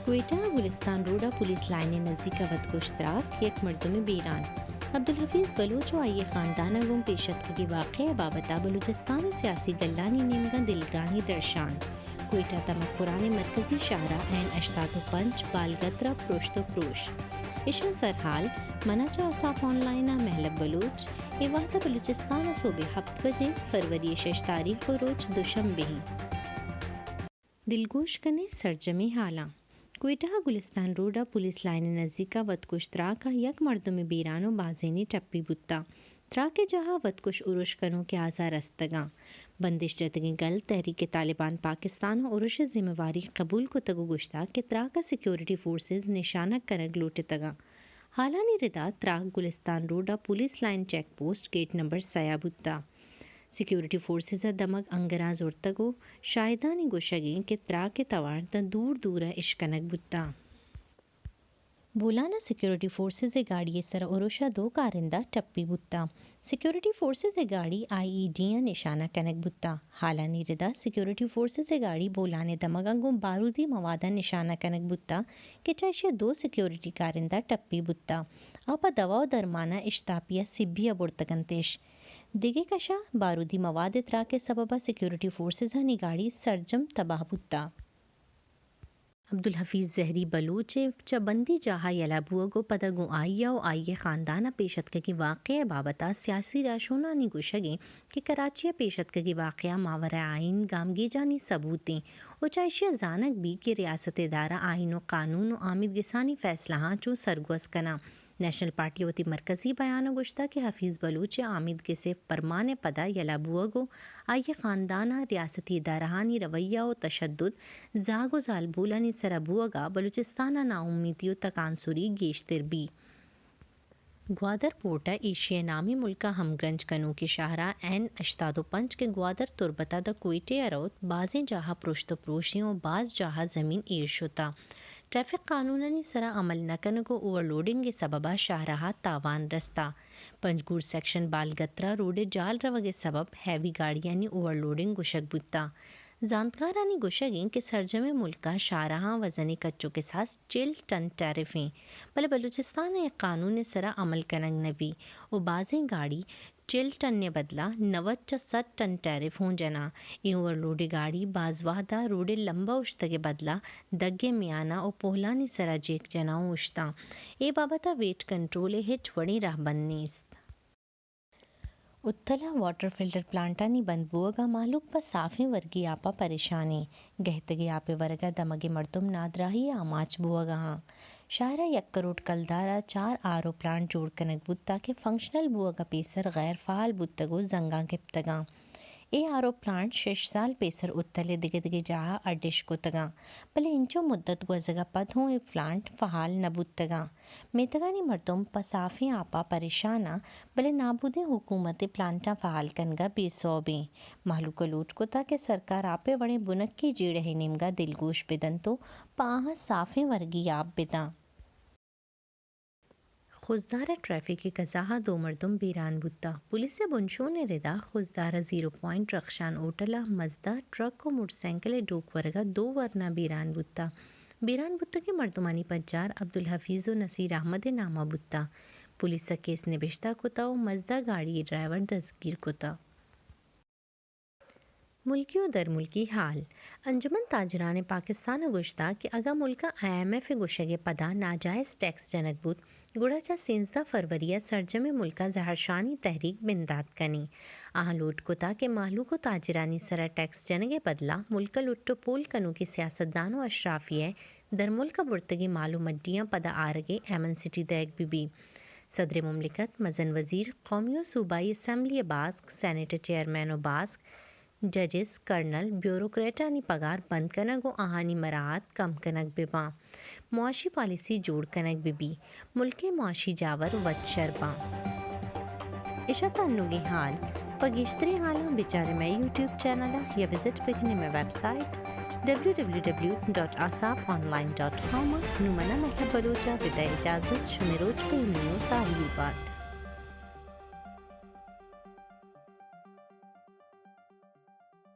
کوئٹہ ءِ گلستان روڈ ءَ police line ءِ نزیک ءَ وتکش تراک، یک مردمے بیران۔ عبدالحفیظ بلوچ ءُ آئی ءِ خاندان ءَ گوں پیش اتکگیں واقعہ ءِ بابت ءَ بلوچستان ءِ سیاسی گلانی نیمگ ءَ دلگرانی درشان۔ کوئٹہ تمک پرانی مرکزی شاہراہ این ہشتاد و پنچ بالگترا پروشت ءُ پروش۔ ایشاں سرحال، منا چہ آساپ آن لائن ءَ مہلب بلوچ۔ اے وہد ءَ بلوچستان ءَ سہب ءِ ہپت بجیں، فروری ءِ شش تاریخ ءُ روچ دوشنبے ایں۔ دلگوش کنیں سرجمیں حالاں۔ کوئٹہ ءِ گلستان روڈ ءَ پولیس لائن ءِ نزیک ءَ وتکش تراک ءَ یک مردمے بیران ءُ بازینے ٹپی بوتہ۔ تراک ءِ جاہ ءَ وتکش ارش کنوکیں آزار رستگاں۔ بندش جتگیں گل تحریک طالبان پاکستان ءَ ارش ءِ ذمہ واری قبول کتگ ءُ گوشتگ کہ تراک ءَ سیکورٹی فورسز نشانگ کنگ لوٹتگاں۔ حالانی ردا تراک گلستان روڈ ءَ police line check post gate number سئے ءَ بوتہ۔ سیکورٹی فورسز ءَ دمگ انگراں زرتگ ءُ شاہدانی گوشگ ایں کہ تراک ءِ توار داں دور دور ءَ اشکنگ بوتہ۔ بولان ءَ سیکورٹی فورسز ءِ گاڑی ءِ سر ءَ ارش ءَ دو کارندہ ٹپی بوتہ۔ سیکورٹی فورسز ءِ گاڑی آئی ای ڈی ءَ نشانہ کنگ بوتہ۔ حالانی ردا سیکورٹی فورسز ءِ گاڑی بولان ءِ دمگاں گوں بارودی مواد ءَ نشانہ کنگ بوتہ کہ چہ ایشی ءَ دو سیکورٹی کارندہ ٹپی بوتہ۔ آ پہ دوا ءُ درمان ءَ اشتاپی ءَ سبی ءَ برتگ انت اش۔ دگہ کش ءَ بارودی مواد ءِ تراک ءِ سبب ءَ سیکورٹی فورسزانی گاڑی سرجم تباہ بوتہ۔ عبدالحفیظ زہری بلوچ ءِ چہ بندی جاہ ءَ یلہ بوگ ءُ پدا گوں آئی ءَ ءُ آئی ءِ خاندان ءَ پیش اتکگیں واقعہ ءِ بابت ءَ سیاسی راہشونانی گوشگ ایں کہ کراچی ءَ پیش اتکگیں واقعہ ماورائے آئین گامگیجانی ثبوت ایں ءُ چہ ایشی ءَ زانگ بیت کہ ریاست ءِ ادارہ آئین ءُ قانون ءُ آمیدگسانی فیصلہاں چوں سرگوز کناں۔ نیشنل پارٹی ءَ وتی مرکزی بیان ءَ گوشتگ کہ حفیظ بلوچ ءِ آمیدگس ءِ پرمان ءِ پدا یلہ بوگ ءُ آئی ءِ خاندان ءَ ریاستی ادارہانی رویہ ءُ تشدد، زاگ ءُ زالبولانی سر ءَ بوگ ءَ بلوچستان ءَ ناامیتی ءُ تکانسری گیشتر بیت۔ گوادر پورٹ ءَ ایشی ءِ نامی ملک ءَ ہمگرنچ کنوکیں شاہراہ این ہشتاد و پنچ کہ گوادر تربت ءَ داں کوئٹہ ءَ روت، بازیں جاہ ءَ پرشت ءُ پروشیں ءُ باز جاہ ءَ زمین ایر شتہ۔ ٹریفک قانونانی سر ءَ عمل نہ کنگ ءُ اوورلوڈنگ ءِ سبب ءَ شاہراہ ءَ تاوان رستہ۔ پنجگور سیکشن بالگترا روڈ ءِ جال روگ ءِ سبب ہیوی گاڑیانی اوورلوڈنگ گوشگ بوتہ۔ زانتکارانی گوشگ انت کہ سرجمیں ملک ءَ شاہراہاں وزنیں کچ ءُ کساس چل ٹن ٹیرف انت، بلے بلوچستان ءَ اے قانون ءِ سر ءَ عمل کنگ نہ بیت ءُ بازیں گاڑی چل ٹن ءِ بدلا نود چہ صد ٹن ٹیرف ہوں جناں۔ اے اوورلوڈیں گاڑی باز وہد ءَ روڈ ءِ لمب ءَ اوشتگ ءِ بدلا دگ ءِ میان ءَ ءُ پہلانی سر ءَ جیک جناں ءُ اوشتاں۔ اے بابت ءَ ویٹ کنٹرول ءِ ہچ وڑیں راہبند نیست۔ اتل ءَ واٹر فلٹر پلانٹانی بند بوگ ءَ مہلوک پہ صافیں ورگی آپ ءَ پریشان انت۔ گہتگیں آپ ءِ ورگ ءَ دمگی مردم نادراہی ءِ آماچ بوگ ءَ انت۔ شہر ءَ یک کروڑ کلدار ءَ چار آر او پلانٹ جوڑ کنگ بوت تاکہ فنکشنل بوگ ءَ پیسر غیر فعال بوتگ ءُ زنگاں کپتگاں۔ اے آر او پلانٹ شش سال پیسر اتل ءِ دگہ دگہ جاہ ءَ اڈ اش کتگاں، بلے انچو مدت گوزگ ءَ پد ہوں اے پلانٹ فعال نہ بوتگاں۔ میتگانی مردم پہ صافیں آپ ءَ پریشان انت، بلے نابودیں حکومت ءِ پلانٹاں فعال کنگ ءَ بے سوب انت۔ مہلوک ءَ لوٹ کتگ کہ سرکار آپ ءِ وڑیں بنکی جیڑہ ءِ نیمگ ءَ دلگوش بہ دنت ءُ پہ آہاں صافیں ورگی آپ بہ دنت۔ خضدار ءَ ٹریفک ءِ کزا ءَ دو مردم بیران بوتاں۔ پولیس ءِ بنشون ءِ ردا خضدار ءَ زیرو پوائنٹ رخشان ہوٹل ءَ مزدا ٹرک ءُ موٹر سائیکل ءِ ڈوک ورگ ءَ دو ورنا بیران بوتاں۔ بیران بوتگیں مردمانی پجار عبدالحفیظ ءُ نصیر احمد ءِ نام ءَ بوتاں۔ پولیس ءَ کیس نبشتہ کتہ ءُ مزدا گاڑی ءِ ڈرائیور دزگیر کتہ۔ ملکی ءُ درملکی حال۔ انجمن تاجران پاکستان ءَ گوشتگ کہ اگاں ملک ءَ آئی ایم ایف ءِ گوشگ ءِ پدا ناجائز ٹیکس جنگ بوت، گڑا چہ سیزدہ فروری ءَ سرجمیں ملک ءَ زہرشانی تحریک بندات کنیں۔ آہاں لوٹ کتگ کہ مہلوک ءُ تاجرانی سر ءَ ٹیکس جنگ ءِ بدلا ملک ءَ لٹ ءُ پول کنوکیں سیاستدان ءُ اشرافیہ ءِ درملک ءَ برتگیں مال ءُ مڈیاں پدا آرگ ءِ ایمن سٹی دئیگ بہ بیت۔ صدر مملکت، مزن وزیر، قومی ءُ صوبائی اسمبلی ءِ باسک، سینیٹ ءِ چیئرمین ءُ باسک، ججز، کرنل، بیوروکریٹانی پگار بند کنگ ءُ آہانی مراعات کم کنگ بہ باں۔ معاشی پالیسی جوڑ کنگ بہ بی۔ ملک ءِ معاشی جاور وت شر باں۔ اش ات انوگیں حال۔ پہ گیشتریں حالاں بچارے مئے یوٹیوب چینل ءَ یا وزٹ بکنے مئے website W W W dot ASAP online dot com ءَ۔ نوں منا مہلب بلوچ ءَ بدئے اجازت، شمے روچ پہ ایمنی ءُ تاہیر بات۔